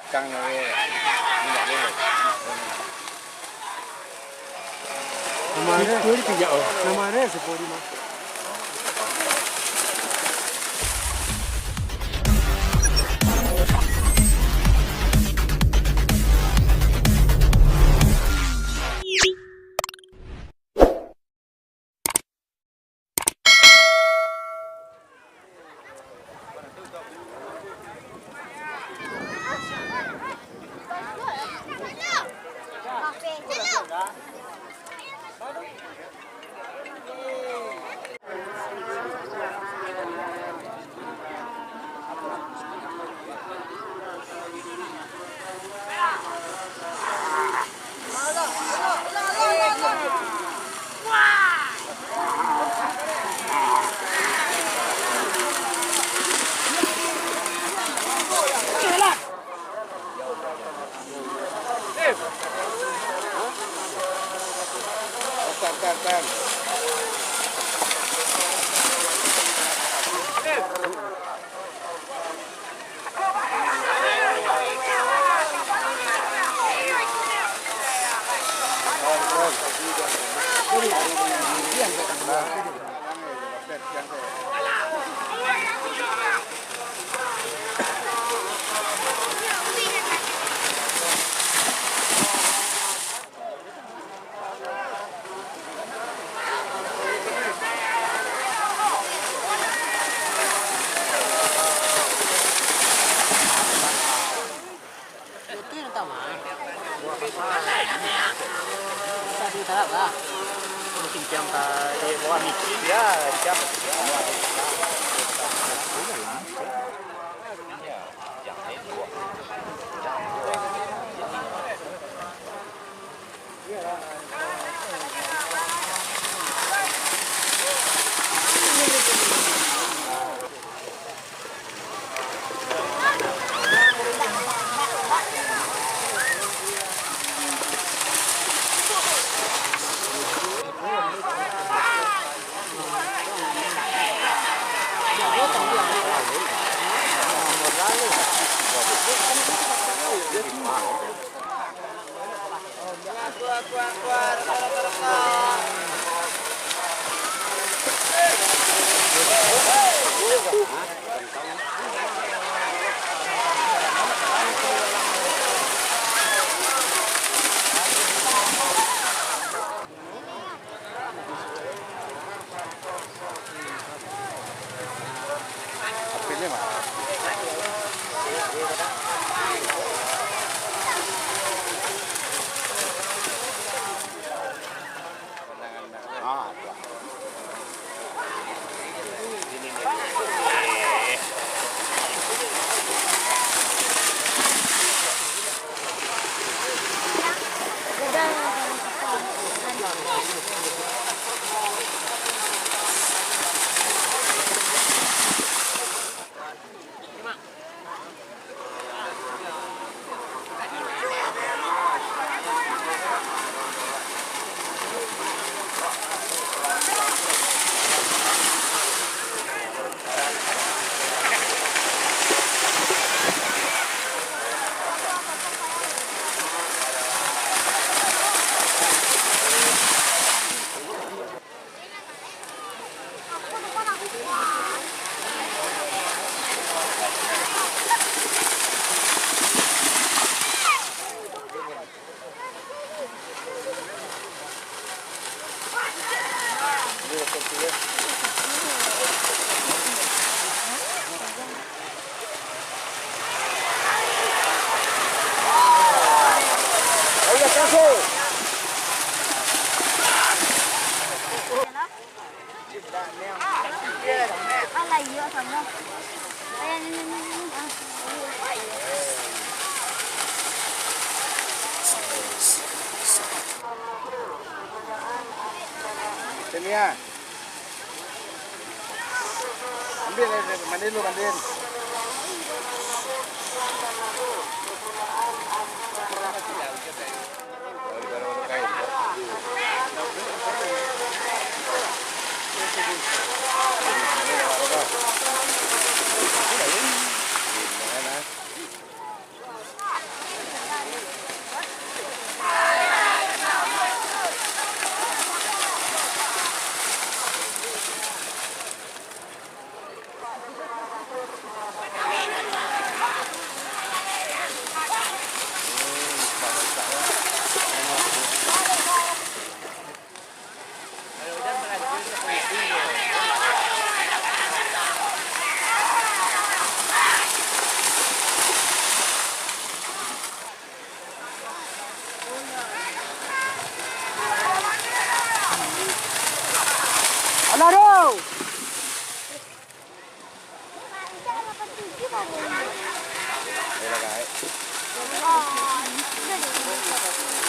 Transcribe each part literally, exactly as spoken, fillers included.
Kang, eh, minyak dulu. Nama dia? Itu dia pijak, oh. Nama dia sepuluh lima. Alah, iyo, samo. Ayo, ni, ni, ni, ni. Ah. Sini, ah. Ambil, eh, mandi dulu, mandi.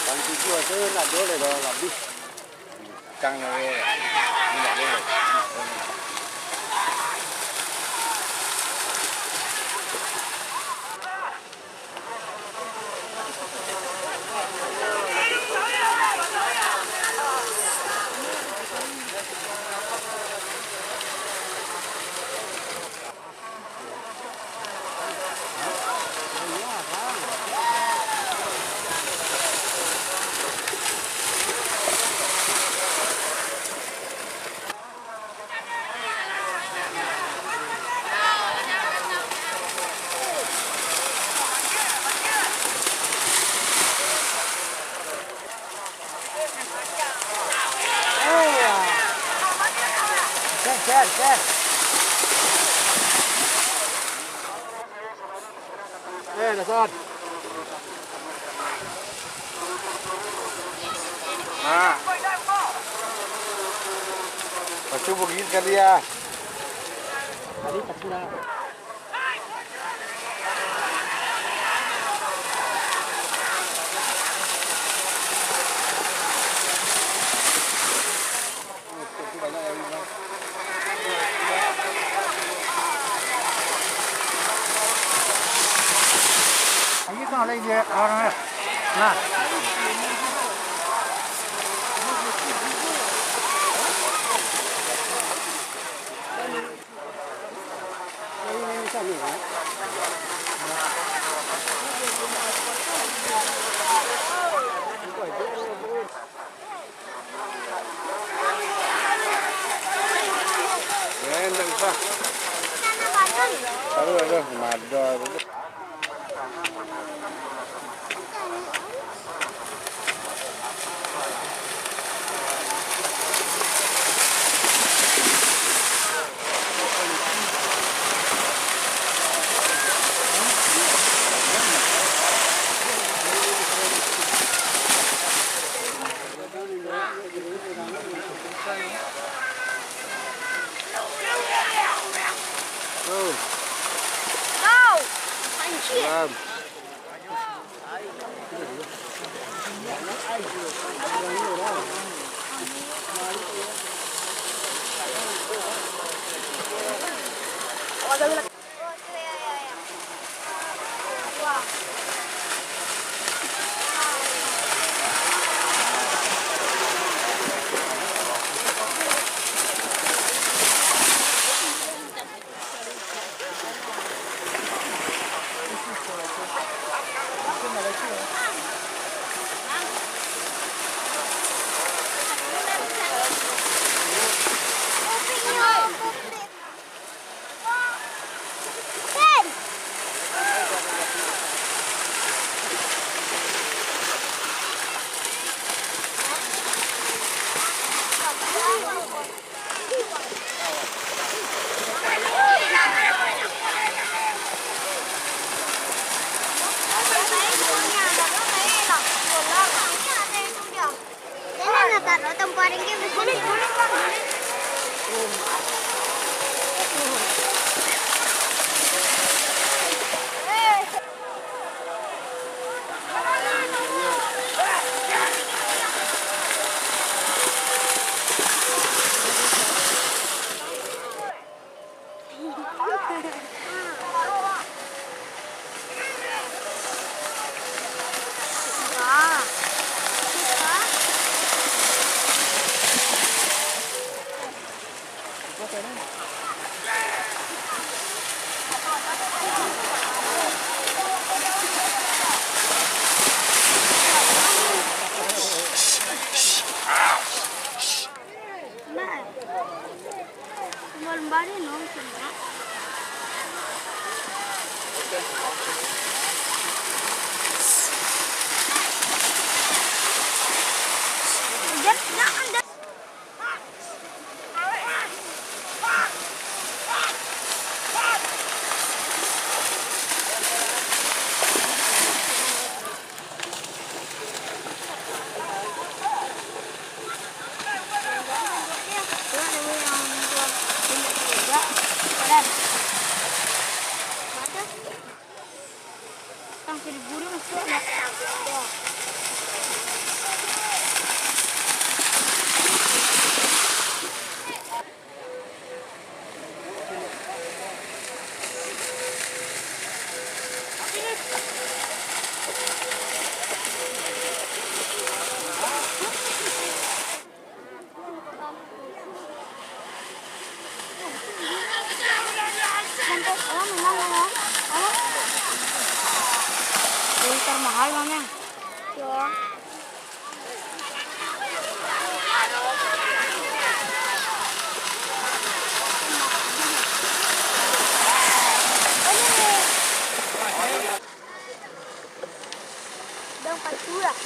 Pang tujuah tu nak doleh dah habis. Kang ni, ni nak doleh. Eh, dasar. Nah. Lepas tu bugik sekali ya. Tadi pasti lah. Lagi tengah lagi dia, orang dia. Nah. Ya, ndak usah. Aduh, aduh, mada tu. Oh. Salam. Jadi termahal, Mamang. Yo. Dong patuah.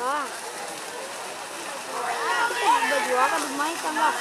Wah. Baju akan lumayan tambah.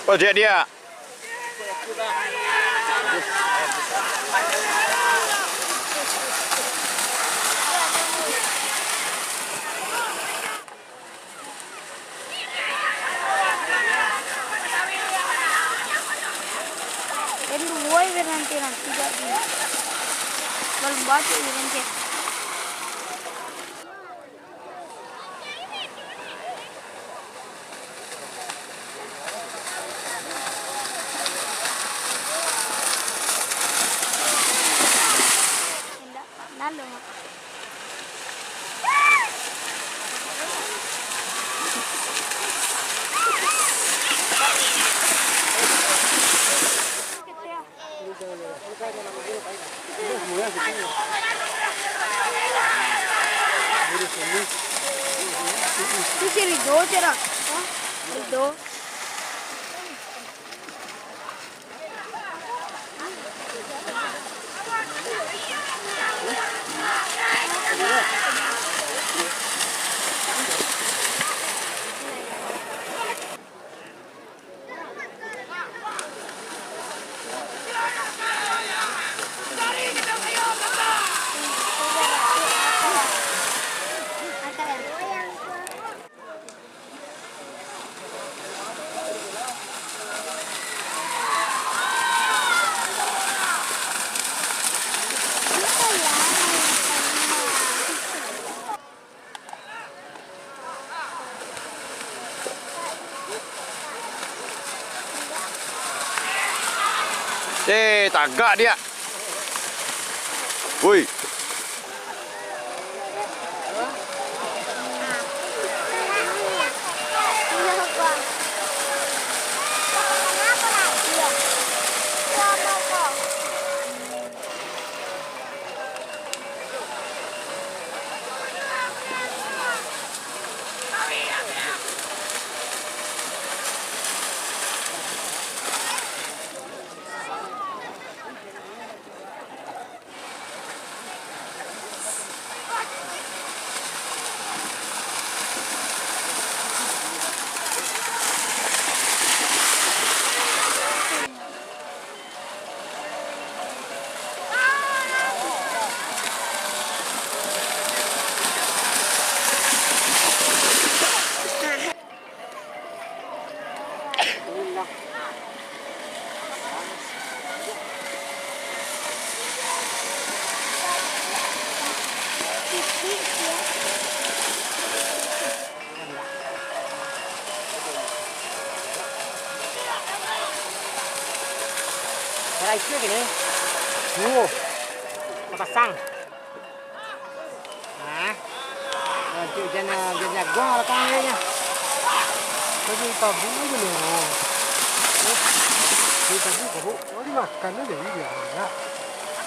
Oh, dia, dia. Rindu woi Wiranti nanti jadi. Balum baju Wiranti. Indak, nalo, Mak. Itu si Ridho, Cera. Hah? Ridho. Eh, tagak dia. Woi. Terakhir gini. Tuh. Pasang. Nah. Nanti hujan, hujan jaguar datang kayaknya. Tadi tabu aja loh. Tadi tabu, tabu. Oh, dimakan aja, iya.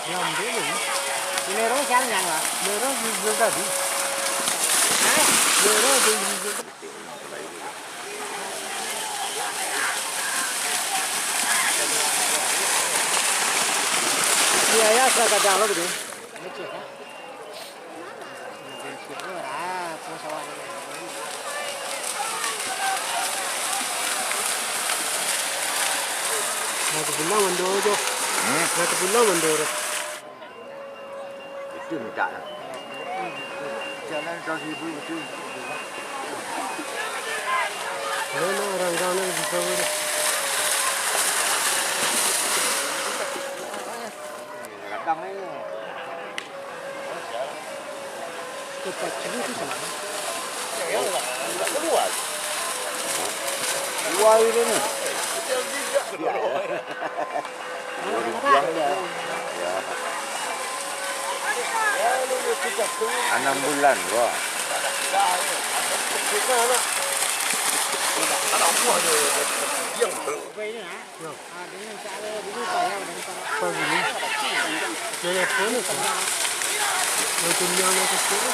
Diambil aja. Merah siapa yang lah? Merah diesel tadi. Hah? Merah diesel. Iya, ya, saya kadang lo gitu. Lecet, ha? Lecet, ora, apa sawah ni? Nah, tu pulang mandor tu. Hmm? Nah, tu pulang mandor tu. Itu minta lah. Jalan kaki pun itu. Mana orang-orang ni bisa boleh. Kadang ni. Tempat sini tu sama. Luas. Luas itu ni. Ya. Yang dia. Ya. Enam bulan, wah. Pagi ni. Telepon tu. Macam yang nak kecil tu.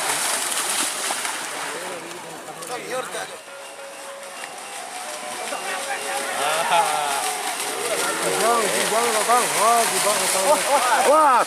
Jibak, jibak lah, bang. Wah, jibak lah, bang. Wah.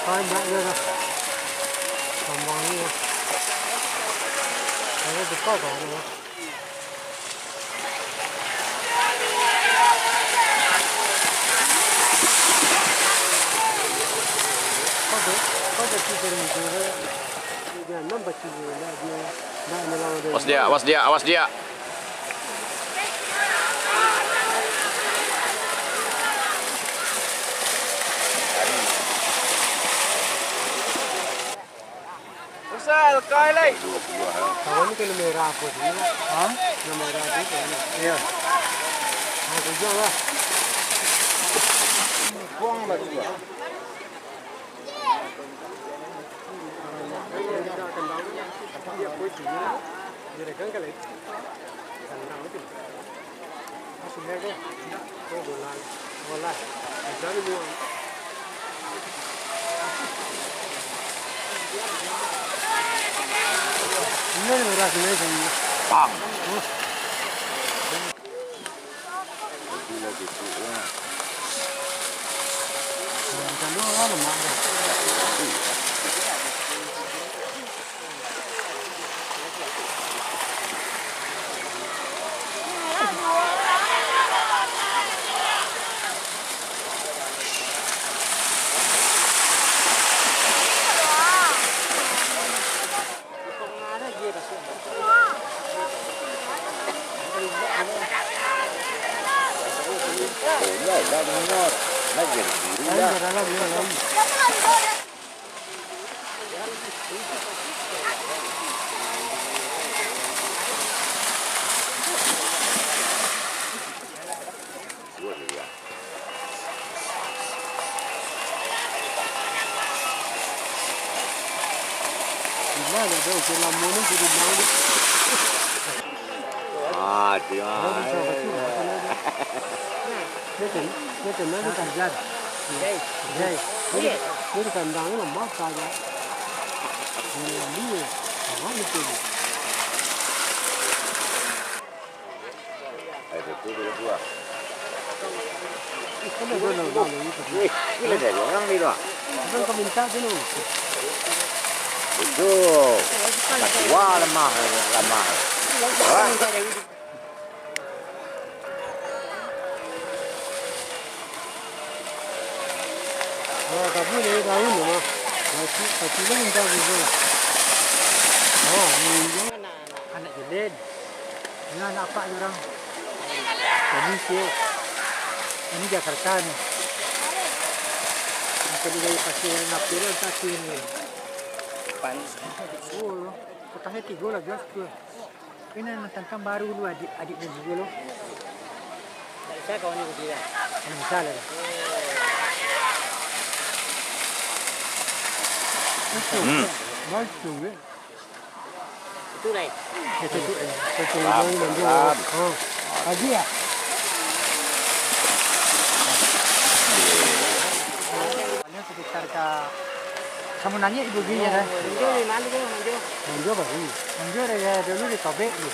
Banyak dia dah. Tambang ni lah. Saya buka kau ni lah. Kau tu, kau tu cerita ni, cerita ni. Dia nampak cerita ni, dia, dia, dia, dia, dia. Awas dia, awas dia, awas dia. Usal, kau lai. Kawan ni kena merah apa tu? Ha? Kena merah tu kan? Iya. Ha, tu je lah. Buang batu lah. Pang. Ah, tu ah. Dia kan, dia kan, dia kan. Jai. Jai. Dia, dia kandang lamah saja. Dia, dia, apa dia tu? Ai, betul, betul, betul, ah. Ih, kena, kena, kena, kena. Weh, gila dah, orang ni tu, ah. Abang kau minta dulu. Betul. Dah tua lamah, lamah. Wah. Ah, tapi dia tahu ni, mah. Tapi, tapi dia minta gitu. Oh, minta. Anak Jelen. Ini anak apak ni orang. Ini sih. Ini Jakarta ni. Ini tadi dari pasir yang napi lah, tapi ini. Pan. Oh, lo. Kotanya tiga lah, gas tu. Ini anak tantang baru lu, adik, adik ni juga lo. Bisa kawan ni berdiri. Bisa lah. Hmm. Baik tu, eh. Itu lain. Itu tu, eh. Itu lain, manjo. Oh. Lagi ya? Ini sekitar ka Samunannya ibu gini ya, kan? Manjo di mana tu, manjo? Manjo baru. Manjo dari, dari dulu di Tobek tu.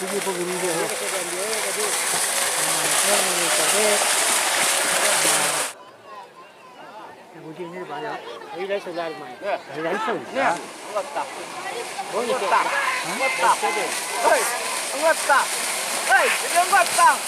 Tinggi pun gini dia. Manjo ke Saudi Arabia tadi. Ah, itu yang di Tobek. Ah. Ibu gini banyak. Ini dari sebelah rumah. Dari langsung. Ini ya? Letak. Oh, ini letak. Hah? Letak. Hei, letak. Hei, dia letak.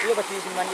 Ini masjid rumah.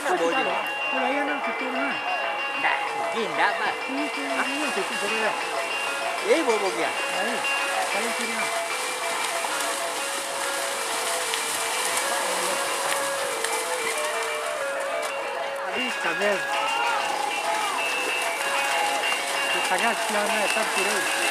Anak bawa je. Ndak mungkin, ndak, Pak. Hah? Eh, bawa, bawa dia. Habis, habis. Tangan siang ni, tak kira.